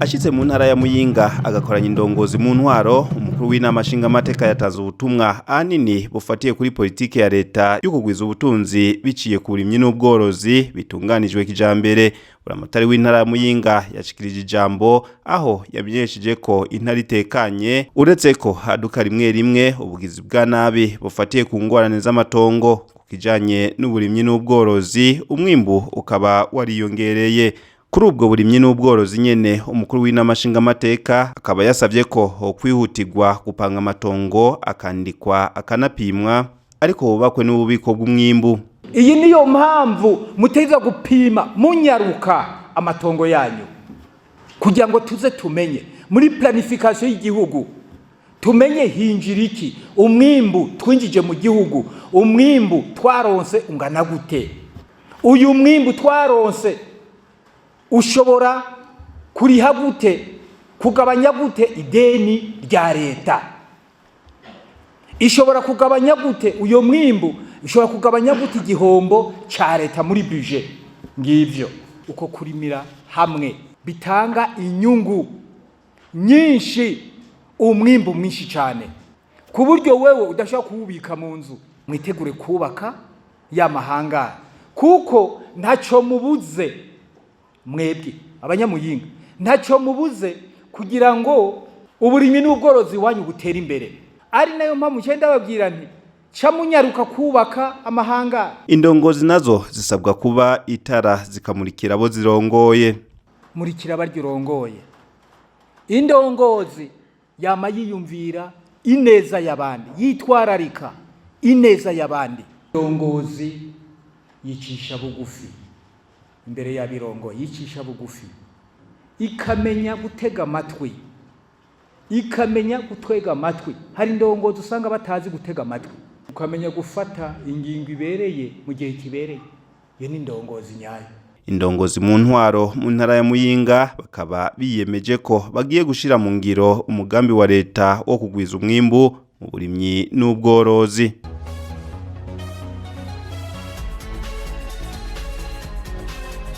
Ashitse mu ntara ya Muyinga agakoranya indongozi mu ntwaro, umukuru w'inama nshingamateka yatanze ubutumwa ahanini bufatiye kuri politike ya leta yo kugwiza ubutunzi biciye ku burimyi n'ubworozi bitunganijwe kijambere. Buramatari w'intara ya Muyinga yashikirije ijambo aho yamenyesheje ko intara itekanye, uretse ko haduka rimwe rimwe ubugizi bwa nabi bufatiye ku ngorane z'amatongo. Ku kijanye n'uburimyi n'ubworozi, umwimbu ukaba wariyongereye. Kuri ubwo burimyi n'ubworozi nyene, umukuru w'inama nshingamateka akaba yasavye ko hokwihutirwa gupanga amatongo, akandikwa, akanapimwa, ariko hubakwe n'ububiko bw'umwimbu. Iyi niyo mpamvu mutegerezwa gupima munyaruka amatongo yanyu, kugira ngo tuze tumenye muri planification y'igihugu, tumenye hinjira iki, umwimbu twinjije mu gihugu, umwimbu twaronse ungana gute, uyu mwimbu twaronse ushobora kuriha gute, kugabanya gute ideni rya leta, ishobora kugabanya gute uyo mwimbu, ishobora kugabanya gute igihombo ca leta muri budget. Ngivyo uko kurimira hamwe bitanga inyungu nyinshi, umwimbu mwinshi cyane, ku buryo wewe udashobora kuwubika mu nzu. Mwitegure kubaka ya mahangari, kuko ntacyo mubuze mwebwe Abanyamuyinga, ntacyo mubuze kugira ngo uburimyi n'ubworozi wanyu butere imbere. Ari nayo mpamvu ngenda babwira nti ca munyaruka kubaka amahangari. Indongozi nazo zisabwa kuba itara, zikamurikira abo zirongoye. Murikira baryo urongoye. Indongozi yama yiyumvira ineza y'abandi, yitwararika ineza y'abandi. Indongozi yicisha bugufi imbere y'abirongo, yicisha bugufi, ikamenya gutega amatwi, ikamenya gutega amatwi. Hari indongozi usanga batazi gutega amatwi. Ukamenya gufata ingingo ibereye mu gihe kibereye, iyo ni indongozi nyayo. Indongozi mu ntwaro mu ntara ya Muyinga bakaba biyemeje ko bagiye gushira mu ngiro umugambi wa leta wo kugwiza umwimbu mu burimyi n'ubworozi.